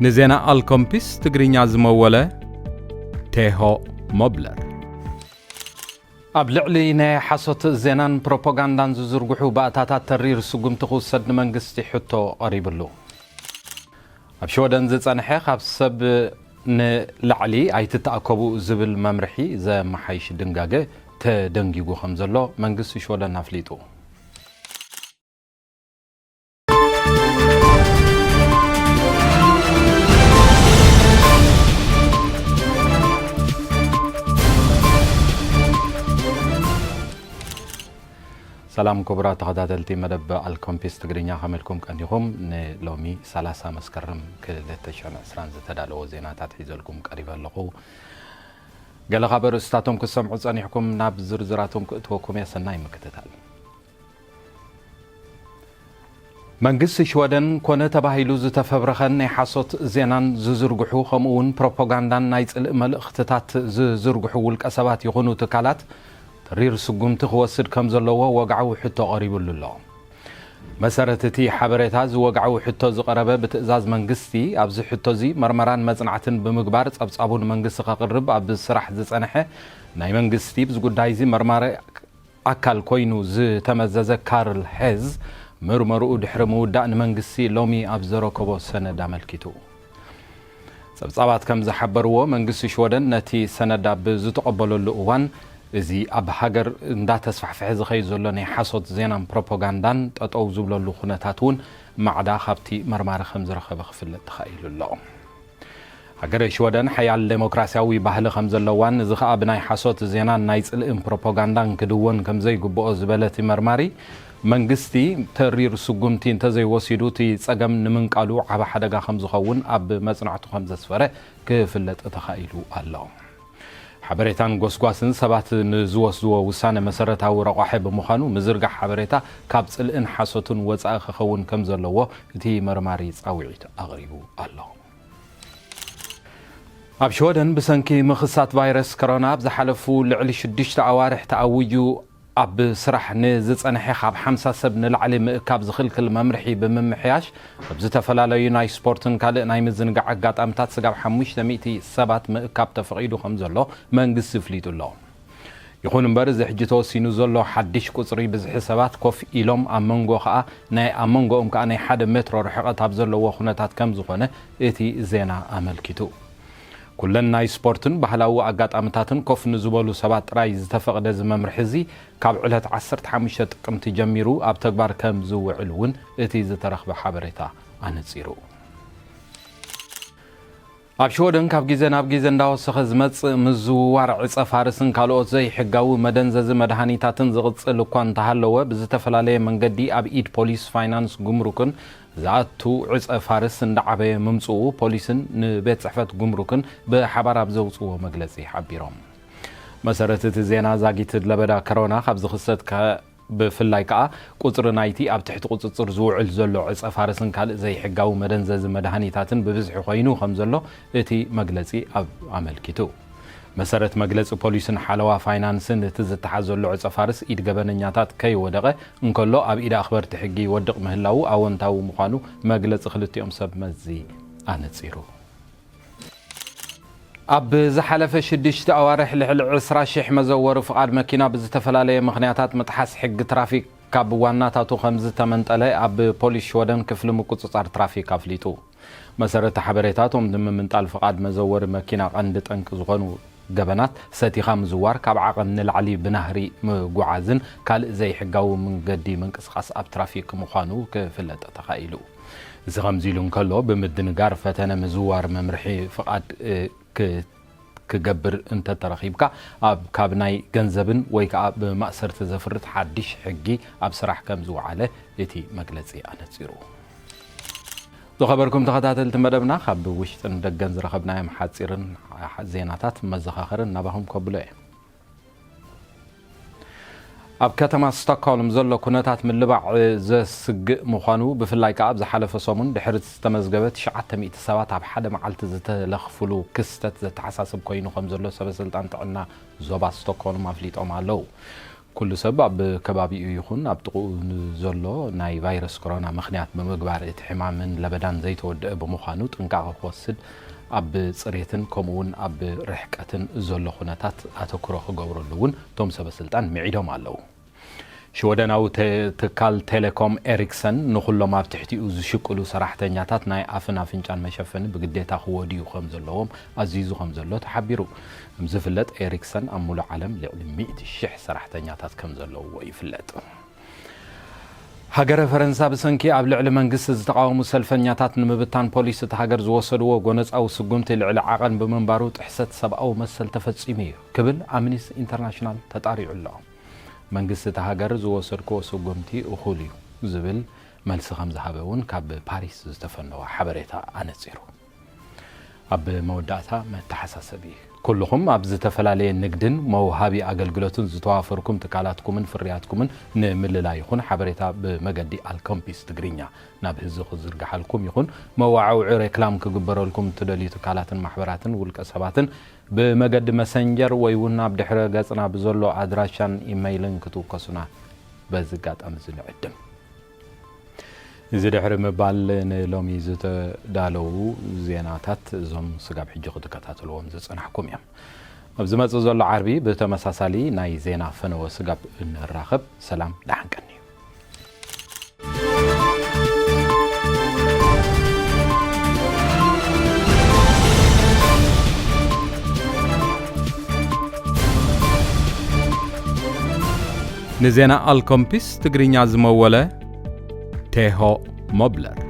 ንዜና ኣልኮምፒስ ትግርኛ ዝመወለ ቴሆ ሞብለር። ኣብ ልዕሊ ናይ ሓሶት ዜናን ፕሮፓጋንዳን ዝዝርግሑ ባእታታት ተሪር ስጉምቲ ክውሰድ ንመንግስቲ ሕቶ ቀሪብሉ። ኣብ ሽወደን ዝጸንሐ ካብ ሰብ ንላዕሊ ኣይትተኣከቡ ዝብል መምርሒ ዘመሓይሽ ድንጋገ ተደንጊጉ ከም ዘሎ መንግስቲ ሽወደን ኣፍሊጡ። ሰላም ክቡራት ተኸታተልቲ መደብ ኣልኮምፒስ ትግርኛ፣ ከመይ ኢልኩም ቀኒኹም? ንሎሚ ሰላሳ መስከረም ክልተ ሽሕን ዕስራን ዝተዳለወ ዜናታት ሒዘልኩም ቀሪበ ኣለኹ። ገለ ካብ ኣርእስታቶም ክትሰምዑ ጸኒሕኩም፣ ናብ ዝርዝራቶም ክእትወኩም እየ። ሰናይ ምክትታል። መንግስቲ ሽወደን ኮነ ተባሂሉ ዝተፈብረኸን ናይ ሓሶት ዜናን ዝዝርግሑ፣ ከምኡ እውን ፕሮፓጋንዳን ናይ ጽልኢ መልእኽትታት ዝዝርግሑ ውልቀ ሰባት ይኹኑ ትካላት ተሪር ስጉምቲ ክወስድ ከም ዘለዎ ወግዓዊ ሕቶ ቀሪቡሉ ኣሎ። መሰረት እቲ ሓበሬታ፣ እዚ ወግዓዊ ሕቶ ዝቐረበ ብትእዛዝ መንግስቲ፣ ኣብዚ ሕቶ እዚ መርመራን መጽናዕትን ብምግባር ጸብጻቡ ንመንግስቲ ከቕርብ ኣብ ስራሕ ዝጸንሐ ናይ መንግስቲ፣ ብዚ ጉዳይ እዚ መርማሪ ኣካል ኮይኑ ዝተመዘዘ ካርል ሄዝ፣ ምርመርኡ ድሕሪ ምውዳእ ንመንግስቲ ሎሚ ኣብ ዘረከቦ ሰነድ ኣመልኪቱ። ጸብጻባት ከም ዝሓበርዎ፣ መንግስቲ ሽወደን ነቲ ሰነድ ኣብ ዝተቐበለሉ እዋን፣ እዚ ኣብ ሃገር እንዳተስፋሕፍሐ ዝኸይድ ዘሎ ናይ ሓሶት ዜናን ፕሮፓጋንዳን ጠጠው ዝብለሉ ኩነታት እውን ማዕዳ ካብቲ መርማሪ ከም ዝረኸበ ክፍለጥ ተኻኢሉ ኣሎ። ሃገረ ሽወደን ሓያል ዴሞክራሲያዊ ባህሊ ከም ዘለዋን፣ እዚ ኸኣ ብናይ ሓሶት ዜናን ናይ ጽልእን ፕሮፓጋንዳን ክድወን ከም ዘይግብኦ ዝበለ እቲ መርማሪ፣ መንግስቲ ተሪር ስጉምቲ እንተዘይወሲዱ፣ እቲ ጸገም ንምንቃሉ ዓቢ ሓደጋ ከም ዝኸውን ኣብ መጽናዕቱ ከም ዘስፈረ ክፍለጥ ተኻኢሉ ኣሎ። ሓበሬታን ጎስጓስን ሰባት ንዝወስድዎ ውሳነ መሰረታዊ ረቋሒ ብምዃኑ፣ ምዝርጋሕ ሓበሬታ ካብ ጽልእን ሓሶትን ወጻኢ ክኸውን ከም ዘለዎ እቲ መርማሪ ጻውዒት ኣቕሪቡ ኣሎ። ኣብ ሽወደን ብሰንኪ ምኽሳት ቫይረስ ኮሮና ኣብ ዝሓለፉ ልዕሊ ሽዱሽተ ኣዋርሕ ተኣዊጁ ኣብ ስራሕ ንዝጸንሐ ካብ ሓምሳ ሰብ ንላዕሊ ምእካብ ዝኽልክል መምርሒ ብምምሕያሽ፣ ኣብ ዝተፈላለዩ ናይ ስፖርትን ካልእ ናይ ምዝንጋዕ ኣጋጣምታት ስጋብ ሓሙሽተ ሚእቲ ሰባት ምእካብ ተፈቒዱ ከም ዘሎ መንግስቲ ኣፍሊጡ ኣሎ። ይኹን እምበር፣ እዚ ሕጂ ተወሲኑ ዘሎ ሓድሽ ቁጽሪ ብዝሒ ሰባት ኮፍ ኢሎም ኣብ መንጎ ከኣ ናይ፣ ኣብ መንጎኦም ከኣ ናይ ሓደ ሜትሮ ርሕቐት ኣብ ዘለዎ ኩነታት ከም ዝኾነ እቲ ዜና ኣመልኪቱ። ኩለን ናይ ስፖርትን ባህላዊ ኣጋጣምታትን ኮፍ ንዝበሉ ሰባት ጥራይ ዝተፈቕደ እዚ መምርሒ እዚ ካብ ዕለት ዓሰርተ ሓሙሽተ ጥቅምቲ ጀሚሩ ኣብ ተግባር ከም ዝውዕል እውን እቲ ዝተረኽበ ሓበሬታ ኣነጺሩ። ኣብ ሽወደን ካብ ግዜ ናብ ግዜ እንዳወሰኸ ዝመጽእ ምዝውዋር ዕጸ ፋርስን ካልኦት ዘይሕጋዊ መደንዘዚ መድሃኒታትን ዝቕጽል እኳ እንተሃለወ፣ ብዝተፈላለየ መንገዲ ኣብ ኢድ ፖሊስ፣ ፋይናንስ፣ ጉምሩክን ዝኣቱ ዕጸ ፋርስ እንዳዓበየ ምምጽኡ ፖሊስን ንቤት ጽሕፈት ጉምሩክን ብሓባር ኣብ ዘውጽዎ መግለጺ ሓቢሮም። መሰረት እቲ ዜና፣ ዛጊት ለበዳ ከሮና ካብ ዝኽሰት ከ-፣ ብፍላይ ከኣ ቁጽሪ ናይቲ ኣብ ትሕቲ ቁጽጽር ዝውዕል ዘሎ ዕጸ ፋርስን ካልእ ዘይሕጋዊ መደንዘዚ መድሃኒታትን ብብዝሒ ኮይኑ ከም ዘሎ እቲ መግለጺ ኣብ-፣ ኣመልኪቱ። መሰረት መግለጺ ፖሊስን ሓለዋ ፋይናንስን፣ እቲ ዝተሓዘ ዘሎ ዕጸ ፋርስ ኢድ ገበነኛታት ከይወደቐ እንከሎ፣ ኣብ ኢድ ኣኽበርቲ ሕጊ ይወድቕ ምህላዉ ኣወንታዊ ምዃኑ መግለጺ ክልቲኦም ሰብ መዚ ኣነጺሩ። ኣብ ዝሓለፈ ሽዱሽተ ኣዋርሕ ልዕሊ ዕስራ ሽሕ መዘወሪ ፍቓድ መኪና ብዝተፈላለየ ምኽንያታት ምጥሓስ ሕጊ ትራፊክ ካብ ዋናታቱ ከም ዝተመንጠለ ኣብ ፖሊስ ሽወደን ክፍሊ ምቁጽጻር ትራፊክ ኣፍሊጡ። መሰረቲ ሓበሬታ፣ እቶም ንምምንጣል ፍቓድ መዘወሪ መኪና ቀንዲ ጠንቂ ዝኾኑ ገበናት፣ ሰቲኻ ምዝዋር፣ ካብ ዓቐን ንላዕሊ ብናህሪ ምጉዓዝን ካልእ ዘይሕጋዊ መንገዲ ምንቅስቓስ ኣብ ትራፊክ ምዃኑ ክፍለጥ ተኻኢሉ። እዚ ከምዚ ኢሉ እንከሎ፣ ብምድንጋር ፈተነ ምዝዋር መምርሒ ፍቓድ፣ እ፣ ክ-፣ ክገብር እንተተረኺብካ፣ ኣብ ካብ ናይ ገንዘብን ወይ ከኣ ብማእሰርቲ ዘፍርት ሓድሽ ሕጊ ኣብ ስራሕ ከም ዝወዓለ እቲ መግለጺ ኣነጺሩ። ዝኸበርኩም ተኸታተልቲ መደብና፣ ካብ ውሽጥን ደገን ዝረኸብናዮም ሓጺርን ዜናታት መዘኻኸርን ናባኹም ከብሎ እየ። ኣብ ከተማ ስቶክሆልም ዘሎ ኩነታት ምልባዕ ዘስግእ ምዃኑ፣ ብፍላይ ከኣ ኣብ ዝሓለፈ ሰሙን ድሕሪ ዝተመዝገበ ትሽዓተ ሚእቲ ሰባት ኣብ ሓደ መዓልቲ ዝተለኽፍሉ ክስተት ዘተሓሳስብ ኮይኑ ከም ዘሎ ሰበ ስልጣን ጥዕና ዞባ ስቶክሆልም ኣፍሊጦም ኣለዉ። ኩሉ ሰብ ኣብ ከባቢኡ ይኹን ኣብ ጥቕኡ ንዘሎ ናይ ቫይረስ ኮሮና ምኽንያት ብምግባር እቲ ሕማምን ለበዳን ዘይተወደአ ብምዃኑ ጥንቃቐ ክወስድ ኣብ ጽሬትን ከምኡ እውን ኣብ ርሕቀትን ዘሎ ኩነታት ኣተኩሮ ክገብረሉ እውን እቶም ሰበ ስልጣን ምዒዶም ኣለዉ። ሽወደናዊ ተ- ትካል ቴሌኮም ኤሪክሰን ንኹሎም ኣብ ትሕቲኡ ዝሽቅሉ ሰራሕተኛታት ናይ ኣፍን ኣፍንጫን መሸፈኒ ብግዴታ ክወድዩ ከም ዘለዎም ኣዚዙ ከም ዘሎ ተሓቢሩ። ከም ዝፍለጥ ኤሪክሰን ኣብ ሙሉእ ዓለም ልዕሊ ሚእቲ ሽሕ ሰራሕተኛታት ከም ዘለውዎ ይፍለጥ። ሃገረ ፈረንሳ ብሰንኪ ኣብ ልዕሊ መንግስቲ ዝተቓወሙ ሰልፈኛታት ንምብታን ፖሊስ እቲ ሃገር ዝወሰድዎ ጎነጻዊ ስጉምቲ ልዕሊ ዓቐን ብምንባሩ ጥሕሰት ሰብኣዊ መሰል ተፈጺሙ እዩ ክብል ኣምኒስቲ ኢንተርናሽናል ተጣሪዑ ኣሎ። መንግስቲ እቲ ሃገር ዝወሰድክዎ ስጉምቲ እኹል እዩ ዝብል መልሲ ከም ዝሃበ እውን ካብ ፓሪስ ዝተፈነወ ሓበሬታ ኣነጺሩ። ኣብ መወዳእታ መተሓሳሰቢ፣ ኩልኹም ኣብ ዝተፈላለየ ንግድን መውሃቢ ኣገልግሎትን ዝተዋፈርኩም ትካላትኩምን ፍርያትኩምን ንምልላይ ይኹን ሓበሬታ ብመገዲ ኣልኮምፒስ ትግርኛ ናብ ህዝቢ ክዝርግሓልኩም ይኹን መዋዓውዒ ሬክላም ክግበረልኩም እትደልዩ ትካላትን ማሕበራትን ውልቀ ሰባትን ብመገዲ መሰንጀር ወይ እውን ኣብ ድሕረ ገጽና ብዘሎ ኣድራሻን ኢመይልን ክትውከሱና በዚ ኣጋጣሚ እዚ ንዕድም። እዚ ድሕሪ ምባል ንሎሚ ዝተዳለዉ ዜናታት እዞም ስጋብ ሕጂ ክትከታተልዎም ዝጸናሕኩም እዮም። ኣብ ዝመጽእ ዘሎ ዓርቢ ብተመሳሳሊ ናይ ዜና ፈነወ ስጋብ እንራኸብ ሰላም ደሓን ቀንዩ። ንዜና ኣልኮምፒስ ትግርኛ ዝመወለ ቴሆ ሞብለር።